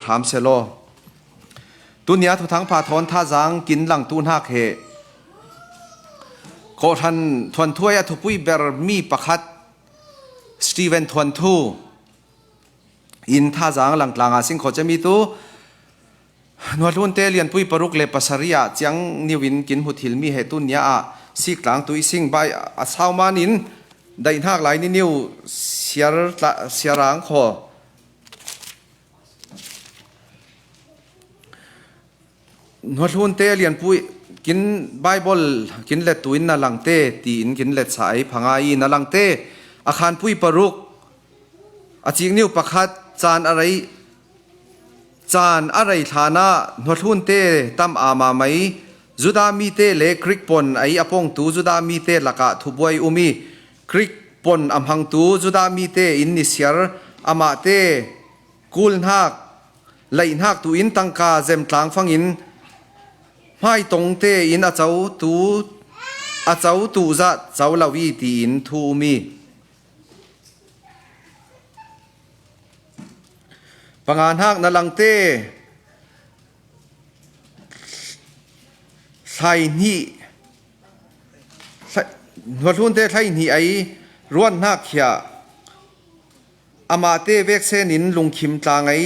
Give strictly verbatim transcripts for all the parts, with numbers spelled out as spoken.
tham selaw. Tunia thuthang pha thawn thazang kin langtu hnak he kawhhran thuanthu ai a thupui ber mi pakhat, Stephen thuanthu in thazang langtlanga singkhaw cemi tu Hnuahlunte lianpui paruk le pasarih ah ciang niu in kin hmu thilmi he tunia ah sik tlang tu i sing bai a sau man in daihnak lai ni niu siar tla-, siarang khaw. Hnuahlunte lianpui kin Baibal kin let tu in na langte tiin kin let sa ai phanga i na langte a khanpui paruk a cik niu pakhat caan a rei, caan a rei hlanah hnuahlunte tam ama mai Judah mite le Greek pon ai a pongtu Judah mite lakah thubuai um i Greek pon a hmangtu Judah mite in nisiar amahte kulhnak laihnak tu in tangka zemtlang fangin hmaitongte in a co tu, a co tu zah co lo i tiin thu um i panga hnak na langte hlai hnih, hlai-, hnuahlunte hlai hnih ai ruanhnak khia amahte veksen in lungkhim tlang ai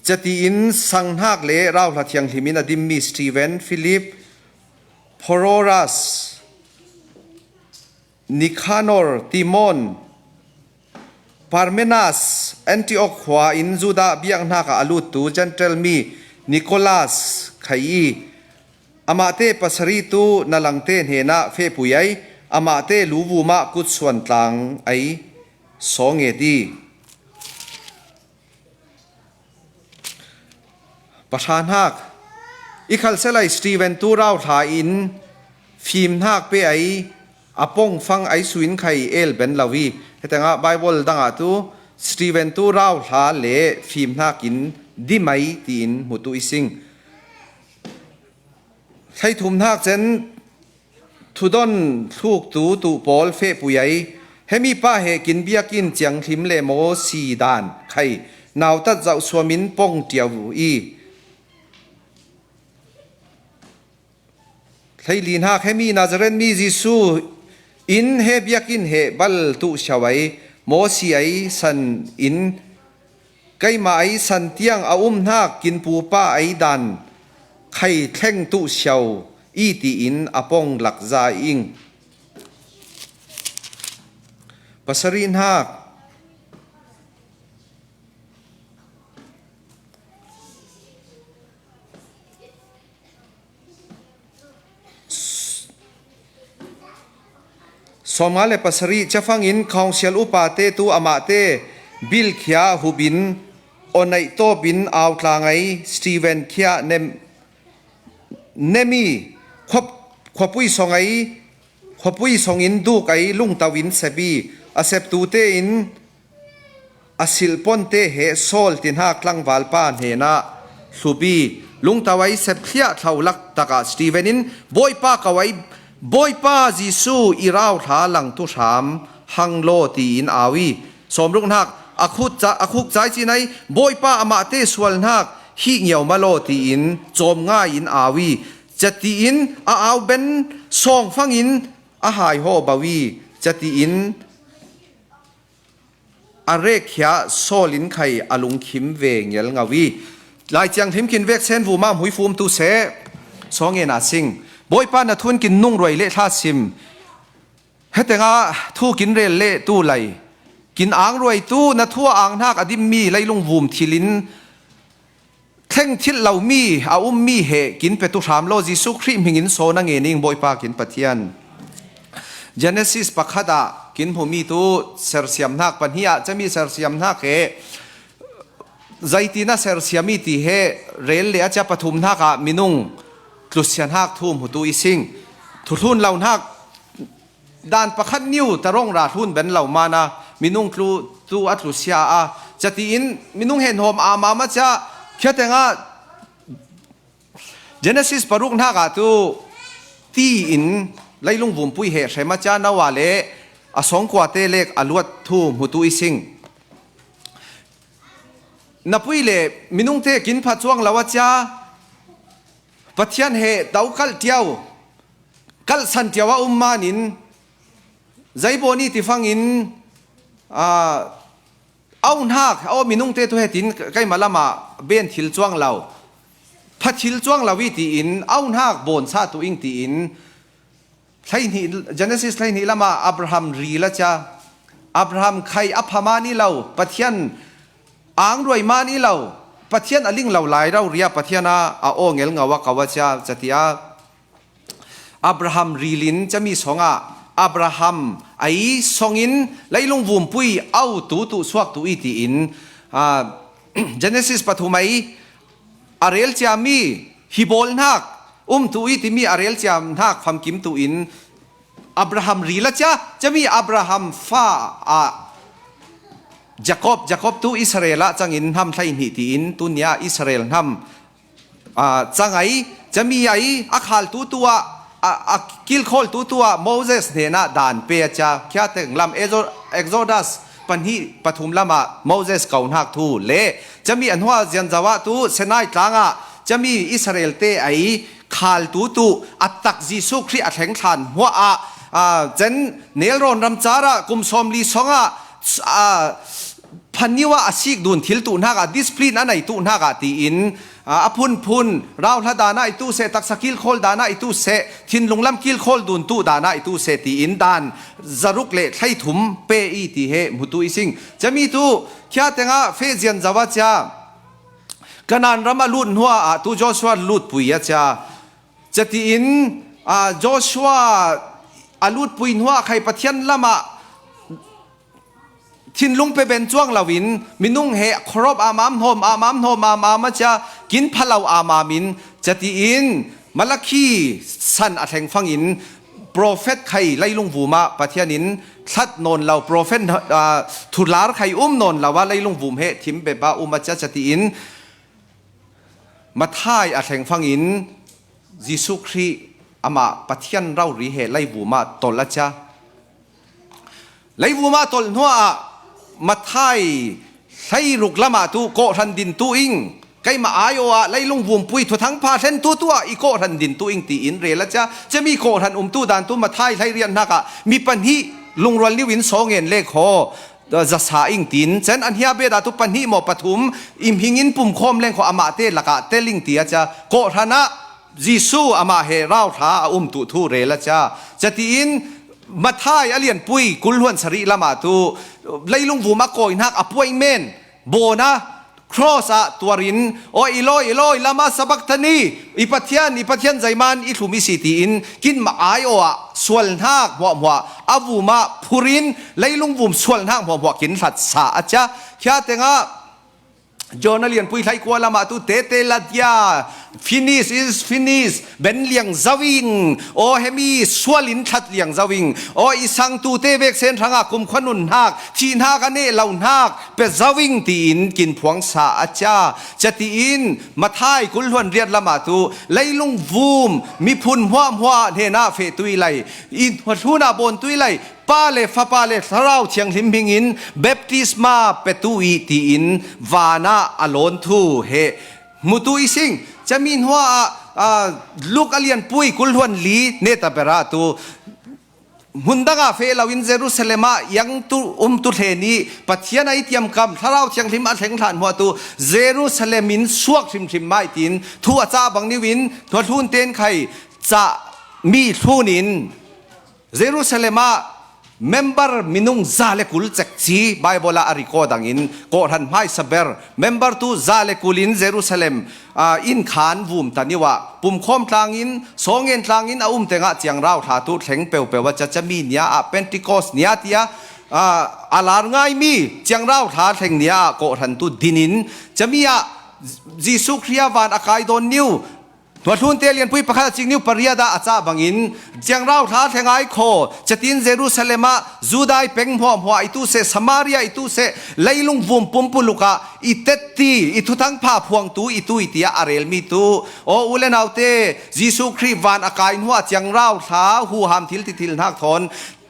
cati in sanghnak le rauhla thianghlim in a dimmi Stephen, Philip, Prochorus, Nicanor, Timon, Parmenas, Antioch khua in Judah biakhnakah a luttu Gentile mi Nicholas khai i amahte pasarih tu na langte hnenah fehpui ai, amahte luvum ah kutsuan tlang ai sawnget i. Pahra hnak i khalselai Stephen tu rauhla in fimhnak pe ai a pongfang ai suin khai el ben lo i hetengah Baibal dangah tu Stephen tu rauhla le fimhnak in dim ai tiin hmutu i sing. Hleithumhnak cen thudon thluktu tuh pawl fehpui ai. Hemi pa he kin biakinn cianghlim le Mosi dan khai nautat zauhsuam in pong ṭiau i. Hleili hnak hemi Nazareth mi Jesuh in he biakinn he bal tuh siau ai, Mosi ai san in keimah ai san tiang a umhnak kin pupa ai dan khai thleng tuh siau i tiin a pong lakza ing. Pasarih hnak sawmnga le pasarih cafang in council upate tu amahte bilkhia hup in onaih tawp in autlang ai Stephen khia nem, nemi khuap, khuapui song ai, khuapui song in duk ai lungto in sep i a septute in a silhponte he sawl tinhak tlangvalpa hnenah hlup i lungto ai sep thliah thlo lak takah Stephen in Bawipa ko ai, Bawipa Jesuh i rauhla langtu hram hang law tiin au i sawmruk hnak a khuk ca-, a khuk cai cin ai Bawipa amahte sual hnak hih ngiau ma law tiin cawm ngai in au i cati in a au ben sawngfang in a hai haw bo i cati in a rekkhia sawl in khai a lungkhim ve ngial ngau i. Lai Thianghlim kin veksen vumah hmuifum tu seh. Sawngen a sing. Bawipa na thun kin nungruai le thlasim. Hetengah thu kin rel le tu lai. Kin angruai tu na thu a ang hnak a dimmi leilung vum thil in thleng thilh lomi a ummi he kin petu hram law Jesuh Khrih hmingin sawn a ngen ing Bawipa kin Pathian. Genesis pakhat ah kin hmumi tu sersiam hnak pahnih ah cami sersiam hnak he zeitin a sersiam i ti he rel le a cia pathum hnak ah minung tlusia hnak thu hmutu i sing. Thuthlun lo hnak dan pakhat niu tarong ra hlun ben lo mana minung tlu tu a tlusia a cati in minung hen hawm ama ma cia khia tengah Genesis paruk hnak ah tu ti in leilung vumpui he hrem a cia Noah le a songkuate lek a luat thu hmutu i sing. Napui le minungte kin pha cuang lo a cia, Pathian he tau kalh tiau, kalhsan tiau a um manin, Zaibawni ti fangin, aa, au hnak, aw minungte tu hetin keimah lamah ben thil cuang lo, pha thil cuang lo i tiin, au hnak bawn sa tu ing tiin, hleihnih, Genesis hleihnih lamah Abraham ril a cia, Abraham khai a pha man i lo, Pathian angruai man i lo, Pathian a ling lo lai rau ria, Pathian a, a aw ngel ngau a kau a cia, catia Abraham rilin cami songah Abraham a i songin leilung vumpui au tu tu suak tu i tiin, aa, Genesis pathum a i a rel ciami hi bawl hnak um tu i timi a rel ciam hnak famkim tu in Abraham ril a cia, cami Abraham fa ah Jacob, Jacob tu Israel ah cangin hnam hleihnih tiin tunia Israel hnam, aa, cang a i, cami a i a khal tu tu ah, a, a kilkhawl tu tu ah Moses hnenah dan pe a cia, khia teng lam Exo-, Exodus pahnih pathum lamah Moses ko hnak thu le cami a hnuah zianzau ah tu Sinai tlangah cami Israel te a i khal tu tu a tak Jesuh Khrih a thleng thlan hmuah ah, aa, cen nelrawn ramcar ah kum sawmli songah, aa, phanih ah a sik dun thil tu hnak ah, discipline a nei tu hnak ah tiin, aa, a phunphun rauhla dan ah i tu seh, taksa kilkhawl dan ah i tu seh, thinlung lam kilkhawl dun tu dan ah i tu seh tiin dan zaruk le hleithum pe i ti he hmutu i sing. Cami tu khia tengah feh zianzau a cia, Kanan ram a lut hnuah ah tu Joshua lutpui a cia. Catiin, aa, Joshua a lutpui hnuah khai Pathian lamah thinlung pe ben cuang loin minung he khorop amam hnawm amam hnawm amam a cia, kin pha lo amam in, catiin Malakhi san a thleng fangin profet khai leilung vum ah Pathian in thlat nawn lo, profet, aa, thular khai um nawn lo a leilung vum he thim bep a um a cia, catiin Matthai a thleng fangin Jesuh Khrih amah Pathian rori he leivum ah tolh a cia. Leivum ah tolh hnuah Matthai hleiruk lamah tu kawhhran din tu ing, keimah aiawh ah leilung vumpui thuthang pha thlen tu tu ah i kawhhran din tu ing tiin rel a cia. Cami kawhhran um tu dan tu Matthai hleiriat hnak ah mi pahnih lungrual niu in sawngen le khaw zasa ing tiin, cen an hia bet ah tu pahnih maw pathum i hming in pumkhawm leng khaw amahte lakah tel ing ti a cia. Kawhhran ah Jesuh amah he rauhla a um tu thu rel a cia. Catiin Matthai a lianpui kulhluan sarih lamah tu leilung vum a kawi hnak appointment bawn a cross ah tuarin, "Aw, Eloi, Eloi, lama sabachthani?" I Pathian, i Pathian, zeiman i thlum i si tiin, kinmah aiawh ah sual hnak hmuahhmuah a vum ah phurin, leilung vum sual hnak hmuahhmuah kin hlatsa a cia. Khia tengah John a lianpui hleikua lamah tu, "Tetelestai, finish is finish," ben liang zo ing, aw hemi sual in thlat liang zo ing, aw i sangtute veksen hrangah kumkhua nun hnak, thih hnak a neh lo hnak pe zo ing tiin kin phuangsa a cia. Catiin Matthai kulhluan riat lamah tu leilung vum miphun hmuahhmuah hnenah feh tu i lei, i hnuathlun ah bawn tu i lei, Pa le Fapa le Thlarau Thianghlim hmingin baptisma pe tu i tiin van ah a lawn thu he hmutu i sing. Cami hnuah, aa, Luke a lianpui kulhluan li neta berah tu hmun dangah feh loin Jerusalem ah iang tu um tu thlen i Pathian a i tiamkam Thlarau Thianghlim a thleng thlan hmuah tu Jerusalem in suak hrimhrim mai tiin thu a cah bang niu in hnuathlun ten khai cah mi thlun in Jerusalem ah member minung za le kul cekci Bible ah a record angin kawhhran hmaisa ber member tu za le kul in Jerusalem, aa, inn khan vum ta niu ah pumkhawm tlangin sawngen tlangin a um tengah ciangrau thla tu thleng peuhpeuh a cia. Cami nia ah Pentecost nia tia, aa, a lar ngaimi ciangrau thla thleng nia ah kawhhran tu dinin cami ah Jesuh Khrih a van a kai dawn niu Hnuathlunte lianpui pakhat a cik niu pariat ah a cah bangin ciangrau thla thleng ai khaw catin Jerusalem ah Judai peng hmuahhmuah i tu seh, Samaria i tu seh, leilung vum pumpuluk ah i tetti, i thuthang pha phuangtu i tu i tiah a relmi tu. Aw u le naute, Jesuh Khrih van a kai hnuah ciangrau thla huham thil tithil hnak thawn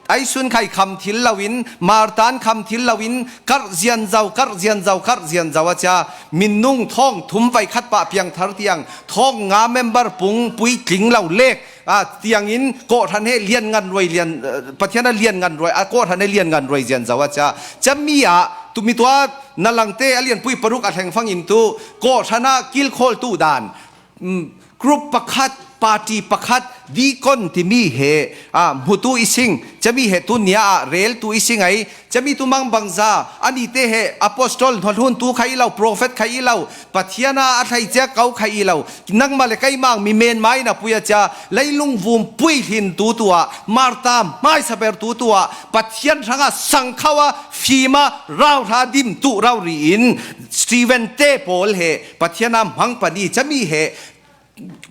Aisun khai kham thil loin, Martan kham thil loin, karh zianzo, karh zianzo, karh zianzo a cia, minung thawng thum vai khat pah piang thar tiang, thawng nga member pung puitling lo lek, a, tiangin kawhhran he lian ngan ruai lian, eh, Pathian a lian ngan ruai, a kawhhran he lian ngan ruai zianzo a cia. Cia mi ah, tumi tua na langte a lianpui paruk a thlengfangin tu, kawhhran a kilkhawl tu dan, mm, group pakhat, party pakhat, deacon timi he, ah, hmutu i sing, cia mi he tu nia ah rel tu i sing ai, cia mi tu mang bangza, a nite he apostol, hnualhun tu khai i lo, prophet khai i lo, Pathian a a thlaicia kau khai i lo, nangmah le keimang mi men mai na pui a cia, leilung vum pui hlin tu tua, Marta mai saber tu tua, Pathian hranga sangkhau a, fima, rau hra dim tu rau ri in, Stephen te pawl he, Pathian a hmang pani, cia mi he,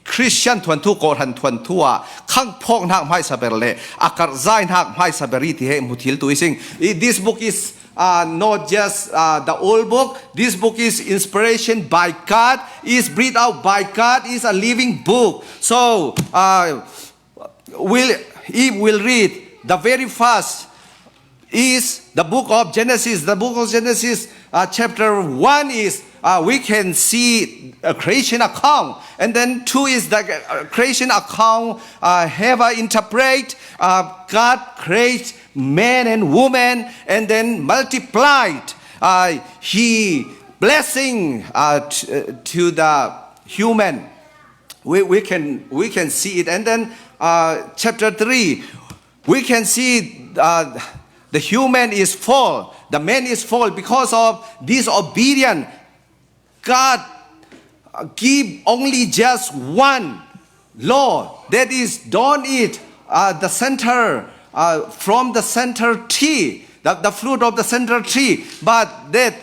Christian thuanthu, kawhhran thuanthu a, khang phawk hnak hmaisa ber le, a karhzai hnak hmaisa ber i ti he hmu thil tu i sing. I, this book is, uh, not just, uh, the old book. This book is inspiration by God, is breathed out by God, is a living book. So, uh, we'll, if we'll read the very first is the book of Genesis. The book of Genesis, uh, chapter one is, uh, we can see a creation account. And then two is the, uh, creation account, uh, have a interpret, uh, God create man and woman and then multiplied. Uh, he blessing, uh, t-, uh, to the human. We, we can, we can see it. And then, uh, chapter three, we can see, uh, the human is fall, the man is fall because of disobedient. God, uh, give only just one law, that is, don't eat, uh, the center, uh, from the center tree, the, the fruit of the center tree, but that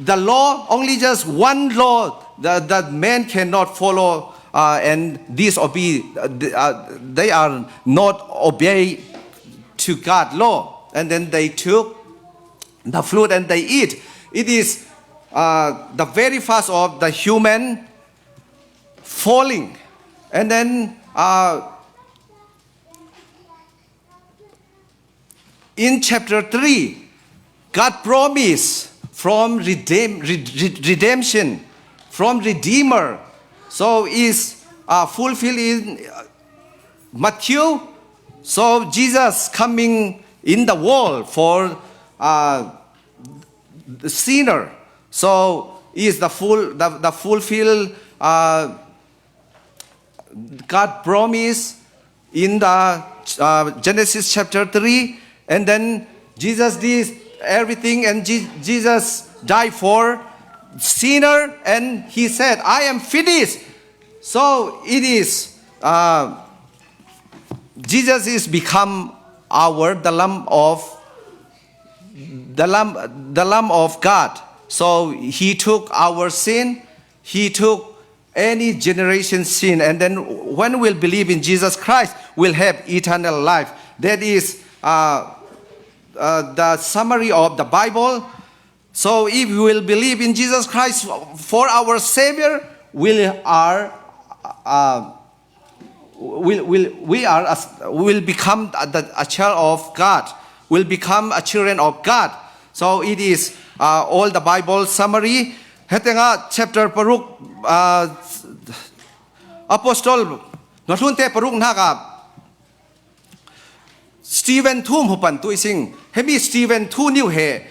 the law, only just one law that, that man cannot follow, uh, and disobey, uh, th-, uh, they are not obey to God law, and then they took the fruit and they eat. It is, uh, the very first of the human falling, and then, uh, in chapter three, God promise from redeem, red-, red-, redemption, from Redeemer. So is, uh, fulfilled in, uh, Matthew. So Jesus coming in the world for, uh, the sinner. So is the full, the, the fulfill, uh, God promise in the, uh, Genesis chapter three, and then Jesus did everything, and Je-, Jesus died for sinner, and he said, "I am finished." So it is, uh, Jesus is become our, the Lamb of, the Lamb, the Lamb of God. So he took our sin, he took any generation sin, and then when we'll believe in Jesus Christ, we'll have eternal life. That is, uh, uh, the summary of the Bible. So if we will believe in Jesus Christ for our Savior, we are, uh, will, will, we are a, will become a, the, a child of God, will become a children of God. So it is, uh, all the Bible summary. Hetengah chapter paruk, uh, Apostol, hnualhunte paruk hnakah Stephen thu hmu pan tu i sing. Hemi Stephen thu niu he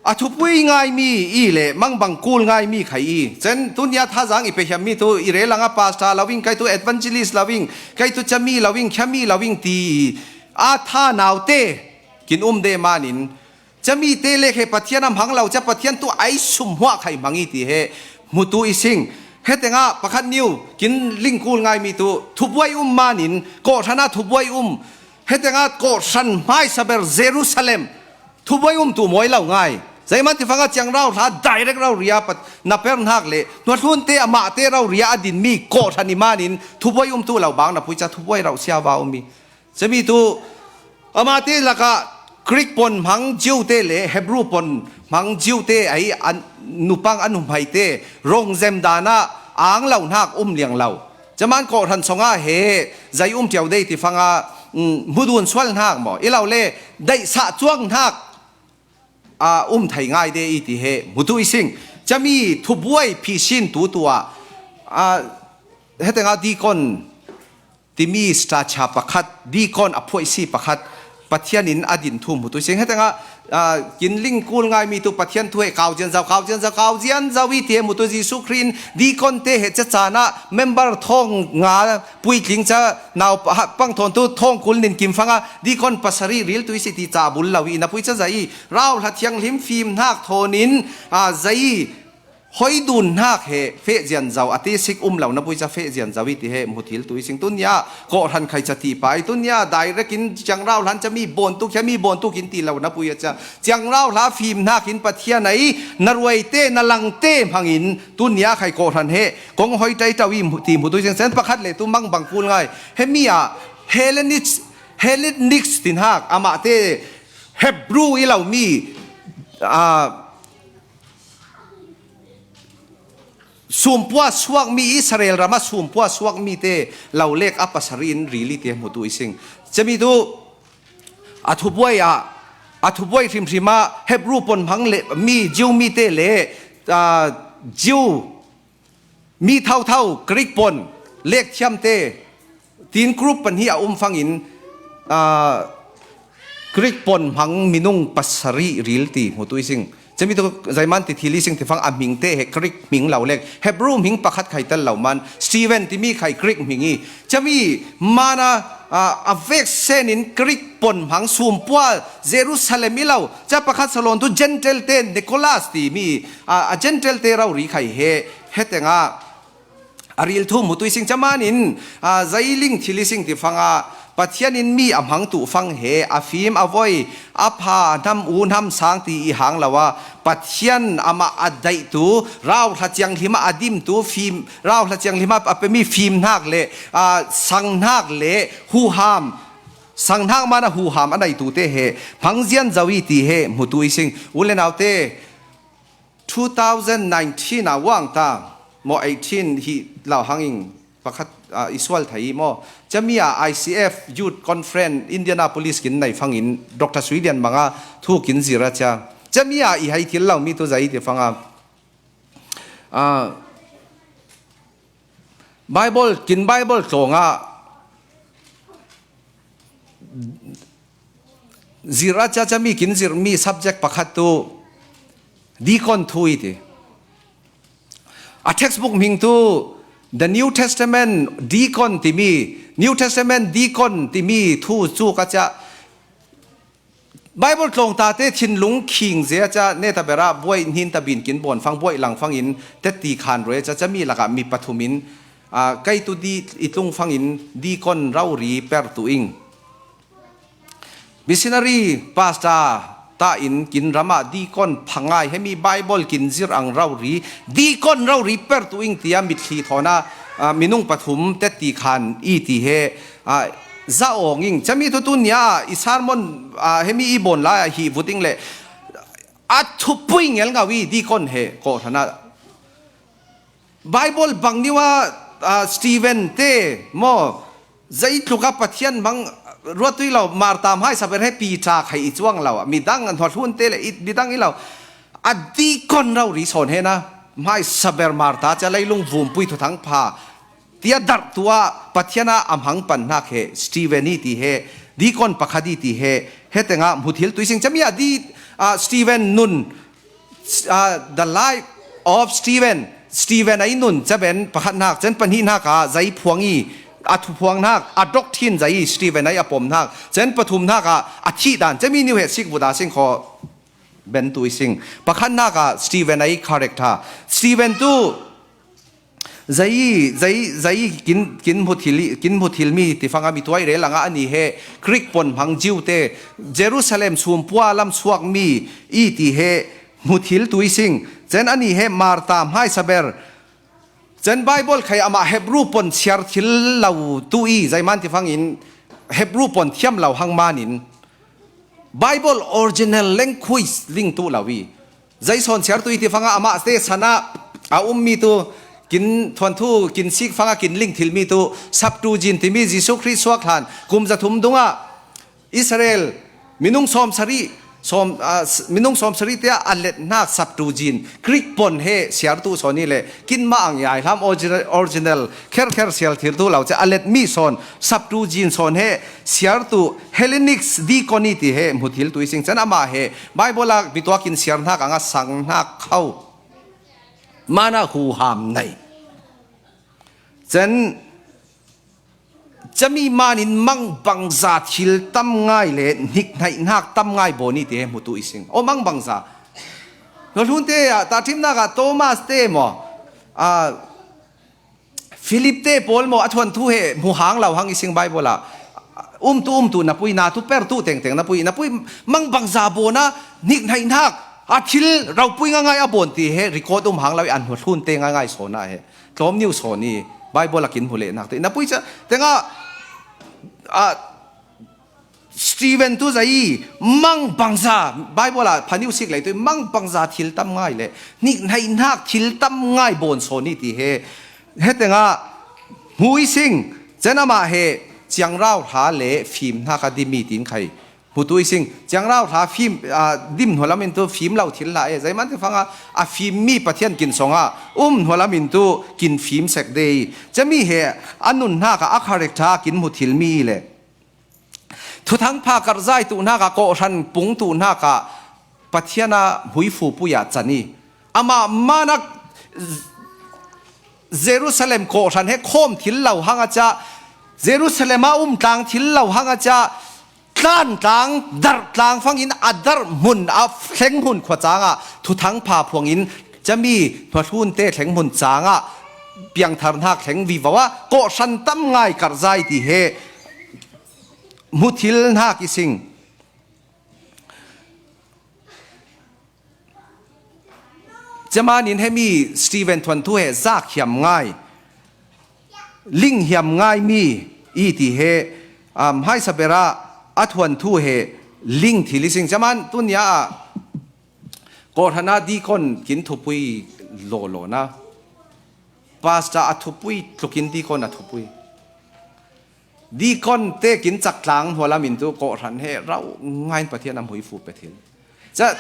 a thupui ngai mi i le mangbang kul ngai mi khai i. Cen tunia thazang i pehiam mi tu i rel langa pastor loving, kai tu evangelist loving, kai tu cia mi loving, khia mi loving ti a tha naute kin um de manin, cia mi te le he Pathian a hmang lo, cia Pathian tu ai sum huah khai hmang i ti he hmu tu i sing. Hetengah pakhat niu kin lingkul ngai mi tu thubuai um manin, kawhhran a thubuai um. Hetengah kawhhran hmaisa ber Jerusalem thubuai um tu mawi lo ngai. Zeiman ti fanga ciang rau hla direct rau ria pat na per hnak le hnualhunte amahte rau ria a din mi kawhhran i manin thubuai um tu lo bang na pui cia thubuai rau sia va um mi. Cia mi tu amahte lakah Greek pon hmang Jew te le Hebrew pon hmang Jew te ai an nupang an humhai te rongzem dan ah ang lo hnak um liang lo. Cia man kawhhran song ah he zei um tiau dei ti fanga, um, hmudun sual hnak maw, i lo le daihsah cuang hnak a um thei ngai de i ti he hmutu i sing. Cami thubuai phisin tu tu ah, a, hetengah dikon timi stacha pakhat, dikon a phuaisi pakhat, Pathian in a din thu hmutu i sing. Hetengah, a, kin ling kul ngai mi tu Pathian thu he kau zian zau, kau zian zau, kau zian zau i ti he hmutu Jesu Khrih in dikon te he cacana member thong nga puitling ca nau pa-, ha-, pang thawn tu thong kul nin kim fanga dikon pasari ril tu i si ti ca bul lo i na pui ca zai i rau hla thianghlim fim hnak thawn in, a, zai i hoi dun hnak he feh zian zau a ti sik um lo na pui ca feh zian zau i ti he hmuthil tu i sing. Tunia kawhhran khai ca ti pa i tunia direct in ciangrau hlan ca mi bawn tu khia mi bawn tu kin ti lo na pui a ca ciangrau hla fim hnak in Pathian a i na ruai te na lang te hmangin tunia khai kawhhran he kong hoi tai tau i hmu-, ti hmutu i sing. Sen pakhat le tu mang bang kul ngai. He mi ah Hellenics, Hellenics ti hnak amah te Hebrew i lo mi, a, sumpua suak mi, Israel ram a sumpua suak mi te lo lek a pasari in rili te hmutu i sing. Cami tu a thubuai ah, a thubuai hrimhrim ah Hebrew pon hmang le mi, Jew mi te le, a, Jew mi thauthau, Greek pon lek thiam te tin group pahnih a um fangin, a, Greek pon hmang minung pasari ril ti hmutu i sing. Cami tu zaiman ti thil i sing ti fang a hming te he Greek hming lo lek Hebrew hming pakhat khai tel lo man Stephen timi khai Greek hming i cami mana, a, a vek sen in Greek pon hmang sumpua Jerusalem i lo ca pakhat salon tu Gentile te Nicholas timi, a, a Gentile te rori khai he hetengah a ril thu hmutu i sing. Camanin, a, zailing thil i sing ti fanga Pathian in mi a hmang tu fang he a fim a voi a pha hnam u hnam sang ti i hang lo a Pathian amah a daih tu rau hla cianghlim a a dim tu fim rau hla cianghlim a a pemi fim hnak le, a, sang hnak le huham sang hnak mana huham a nei tu te he hmang zian zau i ti he hmutu i sing. U le nau te two thousand nineteen a wang ta maw eighteen hi lau hangin pakhat, ah, i sual thei maw. Cami ah I C F Youth Conference Indianapolis kin nei fangin Doctor Suidian manga thu kin zira cia. Cami ah i hai thil lo mi tu zai ti fanga. Ah, Bible, kin Bible tlawng ah zir a ciacia mi kin zir mi subject pakhat tu deacon thu i ti. A textbook hming tu The New Testament Deacon timi, New Testament Deacon timi thu cu ka ciah Bible tlawngta te thinlung khing zia ca neta bera buai hnin tabin kin bawn fang buai lang fangin tetti khan rua ca ca mi lakah mi pathum in, ah, kei tu di i tlung fangin deacon rori per tu ing. Missionary pastor ta in kin ramah deacon phangai hemi Bible kin zir ang rori, deacon rori per tu ing tia mitthli thawn a, ah, minung pathum tetti khan i ti he, ah, za awng ing. Cami tu tu nia i sermon, ah, hemi i bawn lai ah hi vut ing le a thupui ngel ngau i deacon he kawhhran ah Bible bang niu ah, ah, Stephen te maw, zeitluk ah Pathian mang ruatui lo, Martha hmaisa ber he Peter khai i cuang lo, midang hnuahlun te le i, midang i lo. A deacon rori sawn he na, hmaisa ber Martha cia leilung vumpui thuthang pha tia darh tu ah Pathian a a hmang pan hnak he Stephen i ti he, deacon pakhat i ti he, hetengah hmuthil tuising cami ah di, ah, Stephen nun, ah, the life of Stephen, Stephen ei nun caben pakhat hnak, cen pahnih hnak ah zei phuang i a thuphuang hnak, a doctrine zei i Stephen ei a pom hnak, cen pathum hnak ah a thih dan cami niu he sik vut a sing khaw ben tuising. Pakhat hnak ah Stephen ei character. Stephen tu zei, zei, zei kin, kin hmuthil, kin hmuthil mi ti fanga mi tuai rel angah ani he Greek pon hmang Jew te Jerusalem sumpua lam suak mi i ti he hmuthil tuising. Cen ani he Martha hmaisa ber. Cen Bible khai amah Hebrew pon siar thil lo tu i, zeiman ti fangin Hebrew pon thiam lo hang manin Bible original language ling tu lo i. Zei sawn siar tu i ti fanga amah te sana a um mi tu Kin thuanthu, kin sik fanga kin ling thilmi tu Septuagint timi Jesu Khrist suak hlan kum za thum dungah Israel minung sawmsarih, sawm, ah, s-, minung sawmsarih te a let hnak Septuagint, Greek pon he siartu sawn i le, kin mah ang i ai hlam, original, original kherkher sial thiltu lo cia a let mi sawn, Septuagint sawn he siartu, Hellenic diakoni ti he hmu thiltu i sing. Can amah he Bible a mi tuak in siar hnak ang a sang hnak kho. Mana huham nei. Can cami manin mangbangza thil tam ngai le hnik hnaih hnak tam ngai bawn i ti he hmutu i sing. Aw, mangbangza. Hnuahlunte ah, tahṭhimnak ah Thomas te maw, ah, Philip te pawl maw, a thuanthu he hmu hang lo hang i sing Bible ah. Umtu umtu na pui, na tu pertu tengteng na pui, na pui mangbangza bawn a hnik hnaih hnak a thil ropui ngaingai a bawn ti he record um hang lo i, an hnuahlunte ngaingai sawn a he. Tlawmniu sawn i Bible a kin hmu lehnak te. Na pui ca, tengah, ah, Stephen tu zai i mangbangza, Bible ah phaniu sik lei tu i mangbangza thil tam ngai le hnik hnaih hnak thil tam ngai bawn sawn i ti he. He tengah hmu i sing, can amah he ciangrau hla le fim hnak a dim i tin khai. Hmutu i sing, ciangrau hla fim, ah, dim hnualam in tu fim lo thil hla e, zeiman te fanga a fimmi Pathian kin song a um hnualam in tu kin fim sek de i. Cami he a nun hnak ah a character kin hmu thilmi le Thuthang pha karhzai tu hnak ah, kawhhran pung tu hnak ah Pathian a hmuifu pui ah can i, amah manak Jerusalem kawhhran he khawm thil lo hang a cia, Jerusalem a um tlang thil lo hang a cia, tlan tlang, darh tlang fangin a darh hmun, a thleng hmun khua cang ah thuthang pha phuang in cami hnuahlunte thleng hmun cang ah piangthar hnak thleng vivo a kawhhran tam ngai karhzai ti he hmu thil hnak i sing. Camanin hemi Stephen thuanthu he zak hiam ngai, ling hiam ngai mi i ti he, um, haisabera a thuanthu he ling thil i sing. Caman tunia ah kawhhran a dikon kin thupui lawlaw na, pastor a thupui tlukin dikon a thupui. Dikon te kin cak tlang hnualam in tu kawhhran he rau ngain Pathian a hmuifu pe thil. Ca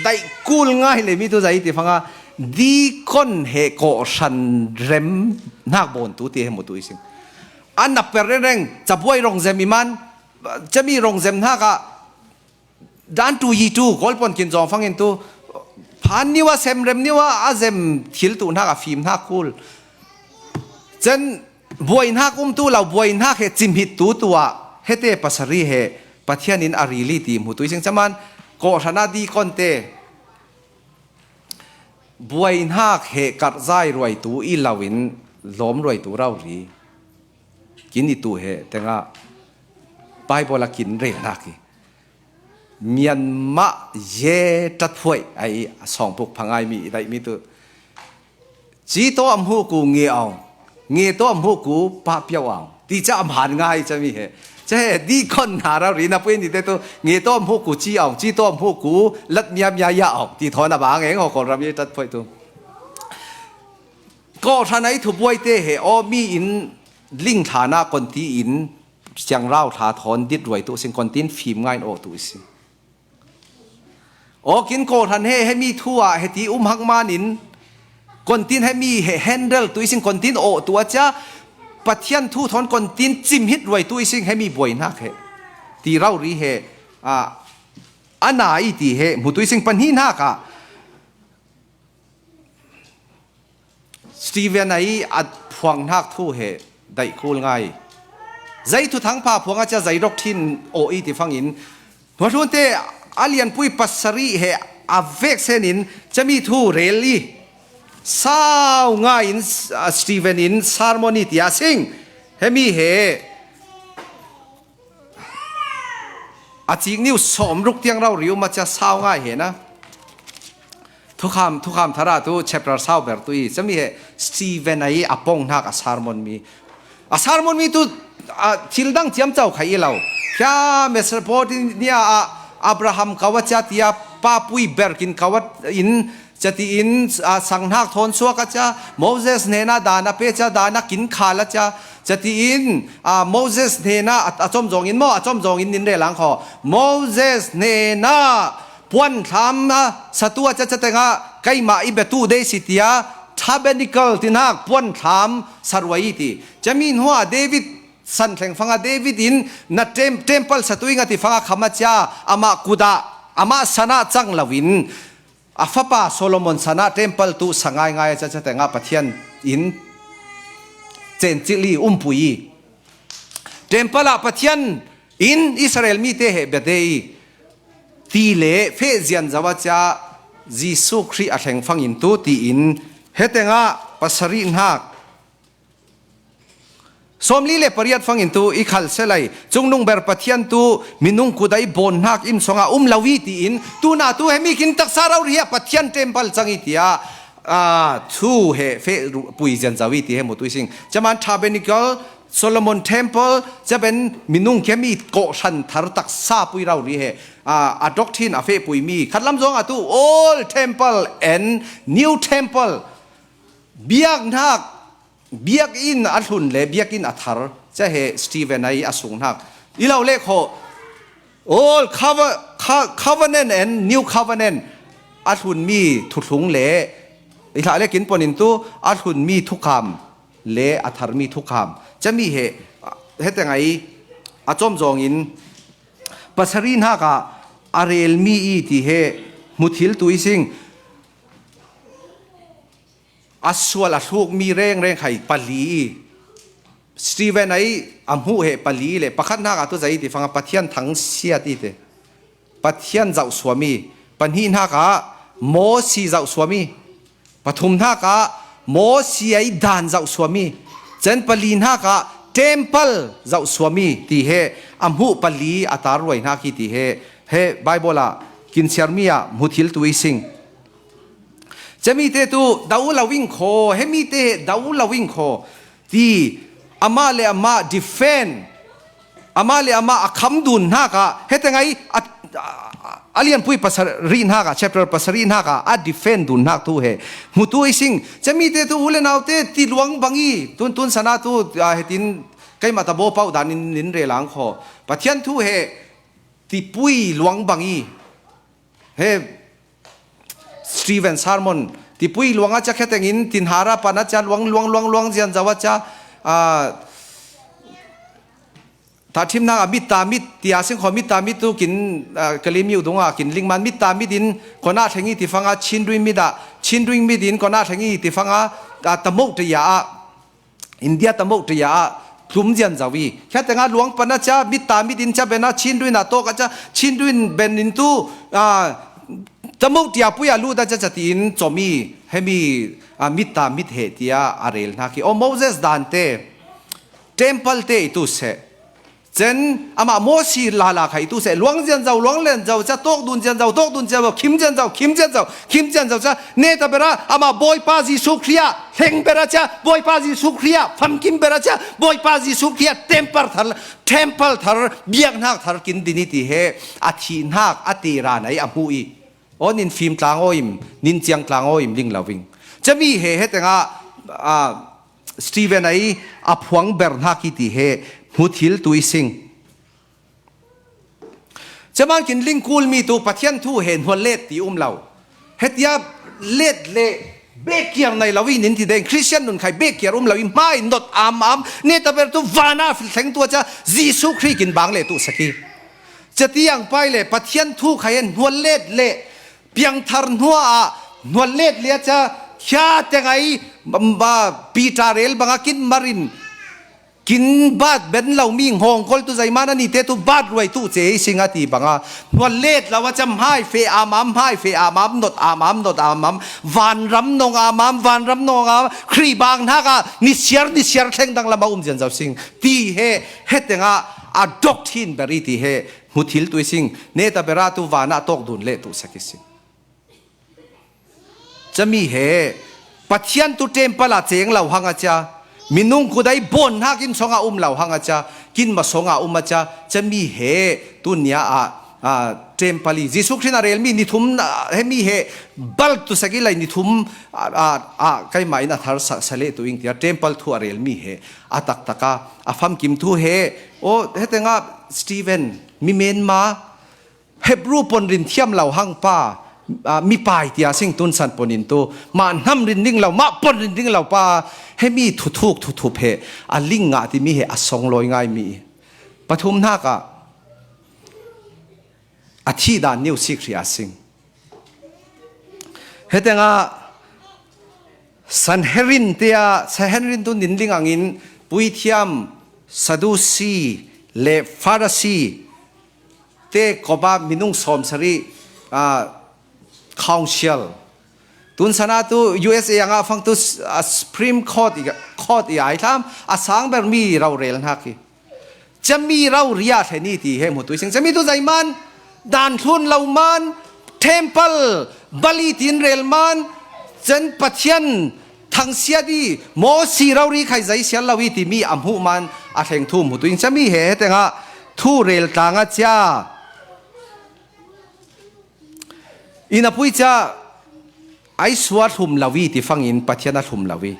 daih kul ngai le mi tu zai ti fanga dikon he kawhhran rem hnak bawn tu ti he hmutu i sing. An na per rengreng cabuai rong zem i man, cami rong zem hnak ah dan tu yi tu, Kawl pon kin zawng fangin tu, phan niu a sem rem niu a, a zem thil tu hnak a fim hnak kul. Can buai hnak um tu lo, buai hnak he cimhit tu tu ah, hete pasari he Pathian in a rili ti hmutu i sing. Caman kawhhran a dikon te buai hnak he karhzai ruai tu i lo in lawm ruai tu rau ri. Kin i tu he tengah Bible a kin rel hnak i. Myanmar ye tat phuai ai a sawngpuk phangai mi i daih mi tu. Ci tawh a hmuh ku nge awng, nge tawh a hmuh ku pahpiau awng. Ti ca a hmaan ngai cami he. Ca he dikon hna rau ri na pui ni te tu nge tawh a hmuh ku ci awng, ci tawh a hmuh ku lat mia mia ya awng. Ti thawn a bang eng haw Kawlram ye tat phuai tu. Kawhhran a i thubuai te he aw mi in ling thlan ah konti in ciangrau thla thawn dit ruai tu sin kontin fim ngai in aw tu i si. Awkin kawhhran he, hemi thu ah heti um hak manin kontin hemi he handle tu i sin kontin aw tu a cia Pathian thu thawn kontin cimhit ruai tu i sin hemi buai hnak he ti rau ri he, ah, a na i ti he hmu tu i sin pahnih hnak ah Stephen a i a phuang hnak thu he daih kul ngai. Zei thuthang pha phuang a cia zei doctrine aw i ti fangin hnuahlunte a lianpui pasarih he a vek senin cami thu rel i sau ngai in, ah, Stephen in sermon i ti a sing. Hemi he a cik niu sawm ruk tiang rau ri um a cia sau ngai he na. Thukham, thukham thara tu chapter sau ber tu i cami he Stephen a i a pong hnak a sermon mi. A sermon mi tu, a, thil dang ciamcau khai i lo. Kia Mesopotamia a Abraham kau a cia tia papui ber kin kau a in Catiin a sanghnak thawn suak a cia, Moses hnena dan a pe cia, dan a kin khal a cia, catiin a Moses hnena a, a cawm zawngin maw, a cawm zawngin nin rel ang khaw. Moses hnena puanthlam a satu a cia, cia tengah keimah i betu dei si tia, tabernacle tinak puanthlam saruai i ti. Cami hnuah David san thleng fanga David in na tem, temple satu i ngati fanga kham a cia, amah kutah, amah sanah cang loin a fapa Solomon sanah temple tu sa ngaingai a cia, cia tengah Pathian in cencil i umpui i. Temple ah Pathian in Israel mite he bia dei i ti le feh zian zo a cia, Jesuh Khrih a thleng fangin tu tiin hetengah pasarih hnak sawmli le pariat fangin tu i khalselai, cungnung ber Pathian tu minung kutah i bawn hnak inn songah um lo i tiin, tuna tu hemi kin taksa rori hi a Pathian temple cang i tiah, aa, thu he feh ru-, pui zian zo i ti he mutu i sing. Caman tabernacle, Solomon temple, caben minung khemi kawhhran thar taksa pui rori he, aa, a doctrine a feh puimi. Khatlam zongah tu old temple and new temple. Biak hnak biakinn a hlun le biakinn a thar, cia he Stephen ai a sung hnak. I lo le khaw, all cover-, co-, covenant and new covenant a hlunmi thuthlung le i hlah le kin ponin tu a hlunmi thukham le a tharmi thukham. Cami he, heteng ai a cawm zawngin pasarih hnak ah a relmi i ti he hmuthil tu i sing. A sual a hlukmi rengreng khai pali i. Stephen ai a hmuh he pali le pakhat hnak ah tu zai ti fanga Pathian thangsiat i te. Pathian zohsuam i. Pahnih hnak ah Mosi zohsuam i. Pathum hnak ah Mosi ai dan zohsuam i. Cen pali hnak ah temple zohsuam i ti he a hmuh pali a tar ruai hnak i ti he, he Bible ah kinsiarmi ah hmuthil tu i sing. Cemite tu do lo in khaw, hemite he do lo in khaw ti amah le amah defend, amah le amah a kham dun hnak ah, heteng ai a, a, a lianpui pasarih hnak ah, chapter pasarih hnak ah a defend dun hnak tu he hmutu i sing. Cemite tu u le naute ti luang bang i, tun, tun sana tu, a, hetin keimah ta baw pauh dan in, in rel ang khaw. Pathian thu he tipui luang bang i. He Stephen sermon tipui luang a cia kheteng in tinhara pan a cia luang, luang, luang, luang zian zo a cia, ah, tahthim hnak a mit ta mit tia sing khaw, mit ta mit tu kin, ah, Kalemyo dungah kin lingman, mit ta mit in konah thleng i ti fanga Chinduin mit ah, Chinduin mit in konah thleng i ti fanga, ah, Tamoh tia ah India Tamoh tia ah tlum zian zo i. Khatengah luang pan a cia, mit ta mit in cia ben a Chinduin a tawk a cia, Chinduin ben in tu, ah, Tamoh tia pui a lut a cia, cia tiin cawm i, hemi, ah, mit ta mit he tia a rel hnak i. O Moses dante, temple te i tu seh. Cen amah Mosi lala kha i tu seh, luang zian zo, luang len zo cia, tawk dun zian zo, tawk dun zian zo, khim zian zo, khim zian zo, khim zian zo cia, neta bera amah Bawipa Jesuh Khrih ah hleng bera cia, Bawipa Jesuh Khrih ah famkim bera cia, Bawipa Jesuh Khrih ah temple thar, temple thar, biak hnak thar kin din i ti he a thih hnak a tera nai a hmuh i. Aw nin fim tlang aw im, nin ciang tlang aw im ling lo ving. Cami he hetengah, ah, Stephen ai a phuang ber hnak i ti he hmuthil tu i sing. Caman kin lingkul mi tu Pathian thu he hnual let ti um lo. Hetia let le bekkiar nai lo i nin ti deng, Christian nun khai bekkiar um lo i, hmai not am am, neta ber tu vana fil thleng tu a cia, Jesuh Khrih kin bang le tu saki. Cia tiang pai le Pathian thu khai hnual let le piangthar hnuah hnual let le a cia, khia teng ai, ba, Peter rel banga kin marin, kin bat ben lo mi nghawngkol tu zeiman a nite tu bat ruai tu ce i sing a ti banga. Hnual let lo a cia hmai fe am am, hmai fe am am, not am am, not am am, vanram nong am am, vanram nong am, Khrih bang hnak ah nisiar, nisiar thleng dang lam a um zian zo sing. Ti he, hetengah a doctrine ber i ti he hmuthil tu i sing. Neta bera tu vana tawk dun le tu saki sing. Cami he Pathian tu temple ah ceng lo hang a cia, minung kudai bawn hnak inn songah um lo hang a cia, kinma songah um a cia, cami he tunia ah, a, temple i Jesu Khrist a relmi ni thum, a, hemi he bal tu sagilai ni thum, a, a, a, keimah in a thar sa, sa leh tu ing tia temple thu a relmi he a taktaka a famkim thu he, o, hetengah Stephen, mi Myanmar, Hebrew ponrin thiam lo hang pa, a, mipai tia sing tunsan ponin tu, mah hnam rin ding lo, mah ponrin ding lo pa, hemi thuthuk thuthup he, a ling ngah ti mi he, a songlawi ngai mi. Pathum hnakah, a thih dan niu sik hria sing. Hetengah Sanhedrin tia, Sanhedrin tu nin ding angin puithiam Sadusi le Farasi te kopa minung sawmsari, ah, council. Tun sana tu U S A angah fang tu, ah, Supreme Court i, Court i ai thlam, a sang ber mi rau rel hnak hi. Cami rau ria thlen i ti he hmutu i sing. Cami tu zeiman, dan thlun lo man, temple, bali tin rel man, cen Pathian thangsiat i, Mosi rau ri khai zeisial lo i ti mi a hmuh man, a thleng thu hmutu in cami he, hetengah thu rel tlang a cia. Inn a pui cia, ai suat hlum lo i ti fangin Pathian a hlum lo i.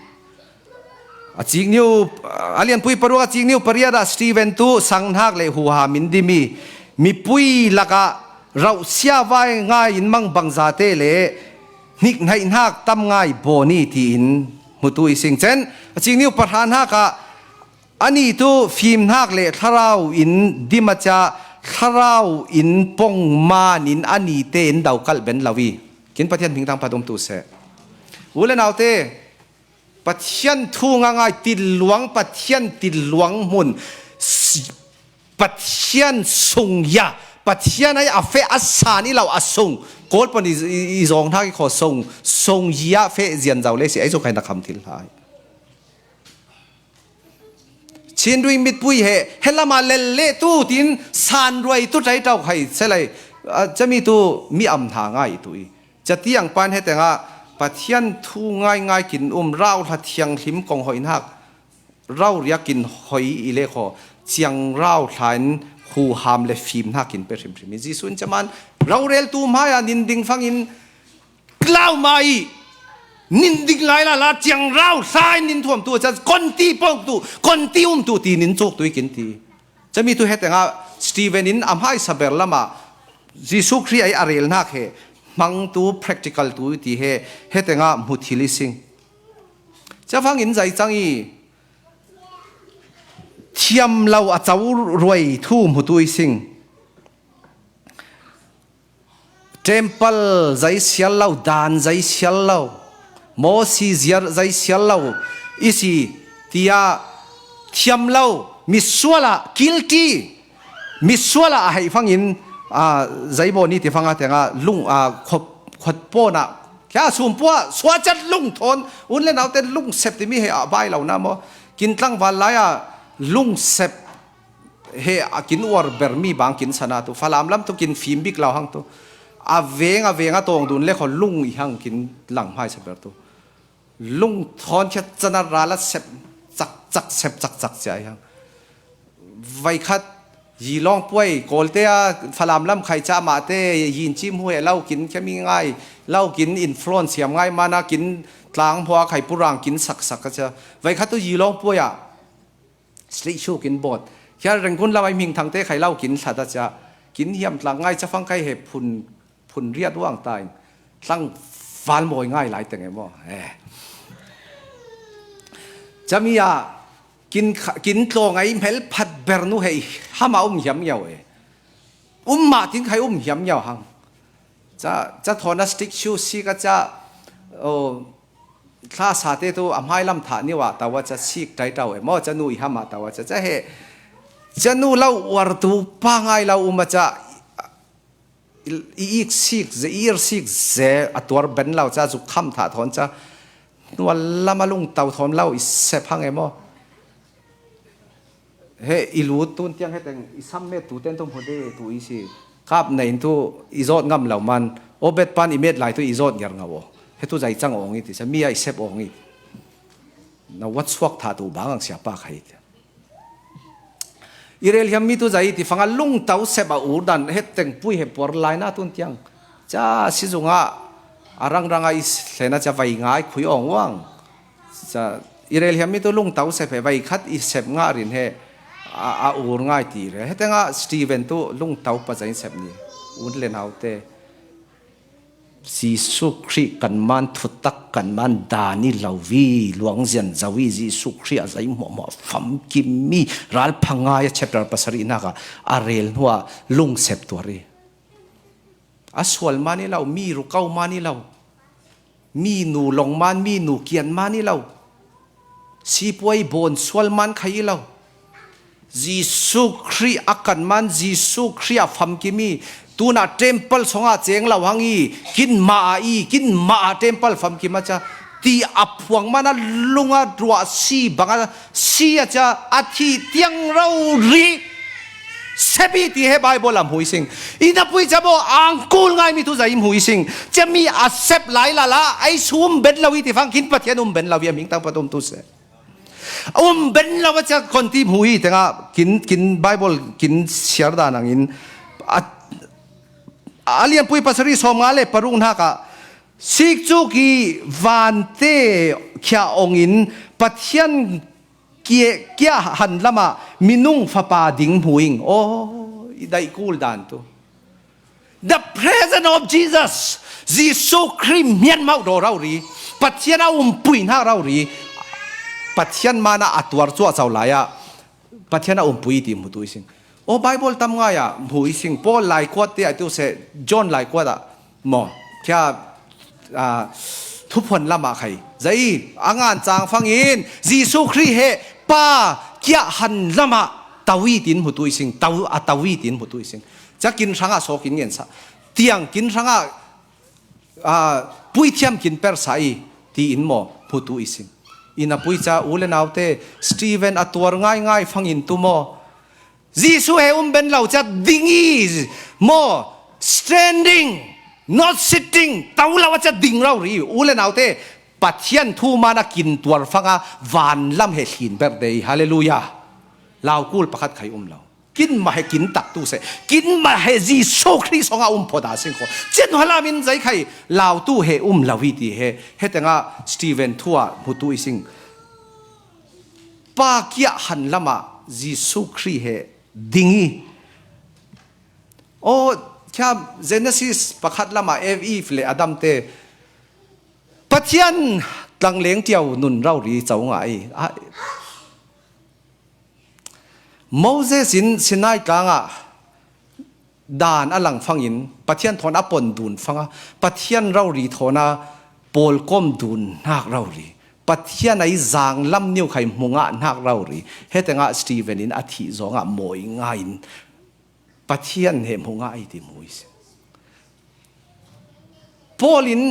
A cikniu, a lianpui paruak a cikniu pariat ah Stephen tu sanghnak le huham in dimi, mipui lakah rauhsia vai ngai in mang bangzate le hnik hnaihnak tam ngai bawn i tiin hmutu i sing cen. A cikniu pahra hnakah ani tu fimhnak le thlarau in dim a cia, thlarau in pong man in ani te in dokalh ben lo i. Kin Pathian hmingtang pat um tu seh. U le naute, Pathian thu ngangai tiluang, Pathian tiluang hmun, s-, Pathian sung ya, Pathian ai a feh a san i lo a sung. Kawl pon i, i, i zawng hnak i khaw sung, sung ya feh zian zo le si, ai zuk hai na kham thil hai. Chin rui mitpui he, he lama lel le tu tin san ruai tu tai tau khai selai, a, cami tu mi am hna ngai tu i. Catiang pan hetengah Pathian thu ngai ngai kin um rau hla thianghlim kong hoih hnak, rau riak kin hoih i le khaw, ciang rau hla in huham le fim hnak kin pe hrimhrim i. Jesuh in caman rau rel tu hmai ah nin ding fangin, Tlau mah i nin ding lai la la ciang rau hla in nin thuam tu a cia, konti pawng tu, konti um tu ti nin cuk tu i kin ti. Cami tu hetengah Stephen in a hmaisa ber lamah Jesuh Khrih ai a rel hnak he hmang tu practical tu ti he hetengah hmu thil i sing. Cia fangin zai cang i thiam lo a co ruai thu hmutu i sing. Temple zeisial lo, dan zeisial lo, Mosi ziar zeisial lo i si, tia thiam lo, misual ah, guilty, misual ah a hei fangin, a, zei bawn i ti fanga tenga lung, a, khop, khot pawn ah, kia sum pua, suacat lung thawn, un le naute lung sep timi he a bai lo na maw? Kin tlangval lai ah lung sep he a kin uar ber mi bang kin sana tu, Falam lam tu kin fim bik lo hang tu. A veng, a veng a tawng dun le khaw lung i hang kin lang hmaisa ber tu. Lung thawn khiat cana ral a sep cak cak, sep cak cak cia i hang. Vaikhat, yi lawng puai, Kawlte a Falam lam khai ca mahte, yin cim hu he lo kin khemi ngai, lo kin influence hiam ngai mana kin tlang hmua khai purang kin saksak ka cia. Vaikhat tu yi lawng puai ah, Street show kin bawt. Hial Rangoon lam ai hming thangte khai lo kin thlat a cia. Kin hiam tlak ngai cafang kai he phun, phun riat uang ta in. Tlang val mawi ngai lai teng e maw? Eh. Cami a kin kha-, kin tlawng ai hmel phat ber nu hei hama um hiam ngiau e. Um mah tin khai um hiam ngiau hang. Ca, ca thawn a stick shoe sik a ca, oh, thla sa te tu a hmai lam thah niu ah tau a ca sik tai tau e maw, ca nu i ham ah tau a ca, ca he, ca nu lo uar tu pa ngai lo um a ca, i, i ik sik ze, i ir sik ze, a tuar ben lo ca, zuk kham thah thawn ca, nual lam a lung tau thawn lo i sep hang e maw. He i lut tun tiang he teng i sam met tu ten tu hmu de tu i si. Kap nei in tu i zawt ngam lo man. Obet pan i met lai tu i zawt ngiar ngau aw. He tu zai cang awng i ti sa. Mi a i sep awng i. Na wat suak tha tu bang ang siapa khai ti. I rel hiam mi tu zai ti fanga lungtau sep a ur dan het teng pui he por laina tun tiang. Ca si zunga a rangranga i hlena ca vai ngai khui ong uang. Ca i rel hiam mi tu lungtau sep he vai khat i sep nga rin he a, a ur ngai ti re. He tenga Stephen tu lungtau pa zain sep ni. Un le nau te. Jesu Khrih kan man thutak kan man dan i lo vi luang zian zo i Jesu Khrih a zai hmuahhmuah famkim mi ral phangai a chapter pasarih naka a rel hnuah lungsep tuar i a sual man i lo, mi rukau man i lo, mi nu long man, mi nu kian man i lo, sipuai bawn sual man khai i lo. Jesu Khrih a kan man, Jesu Khrih a famkim i tuna temple songa ceng lo hang i kin ma a i kin ma a temple famkim a ca ti a phuang man a lunga ruah si banga si a ca a thi tiang rori. Sepi ti he Bible a hmui sing. I na pui ca bo angkul ngai mi tu zai hmui sing. Ca mi a sep lai lala ai sum ben lo i ti fang kin Pathian um ben lo i a ming tang patum tu se. Um ben lo a ca kon ti hmui tenga kin, kin Bible kin siar dan angin a, a lianpui pasari sawm nga le paruk hnaka sikcuk i vante khia ongin Pathian kia, kia han lama minung fapa ding hmuing. Oh, i daih kul dan tu. The presence of Jesus. Jesu Khrih mian mau do rau ri. Pathian a umpui hnak rau ri. Pathian mana a tuar cuah cau lai ah Pathian a umpui ti hmutu i sing. Oh, Bible tam ngai ah hmu i sing. Paul lai kuat te ah tu se John lai kuat ah maw. Kia ah, thuphuan lamah khai. Zai a ngan cang fangin Jesu Khrih he pa kia han lamah tau i tin hmutu i sing, tau, a tau i tin hmutu i sing. Ca kin hrangah sawk in ngensa. Tiang kin hrangah ah, puithiam kin persa i tiin maw hmutu i sing. I na pui ca u le naute Stephen a tuar ngaingai fangin tu maw. Jesu he um ben lo ca ding i maw, standing, not sitting, tau lo a ca ding rau ri u le naute Pathian thu mana kin tuar fanga van lam he thlin ber dei. Halleluiah. Laukul pakhat khai um lo. Kin mah he kin taktu se. Kin mah he Jesu Khrih songa um phoda sing kho. Cin halamin zai khai lautu he um lo hi ti he. He tenga Stephen thua hmutu i sing. Pa kia han lama Jesu Khrih he ding i. O, kia Genesis pakhat lama Eve, Eve le Adam te Pathian tlangleng tiau nun rau ri cau ngai. A, Moses in Sinai tlangah dan a lang fangin Pathian thawn a pon dun fanga Pathian rau ri thawn a pawlkom dun hnak rau ri. Pathian a i zang lam niu khai hmu ngah hnak rau ri. He tengah Stephen in a thih zawngah mawi ngai in Pathian he hmu ngah i ti hmu i si. Paul in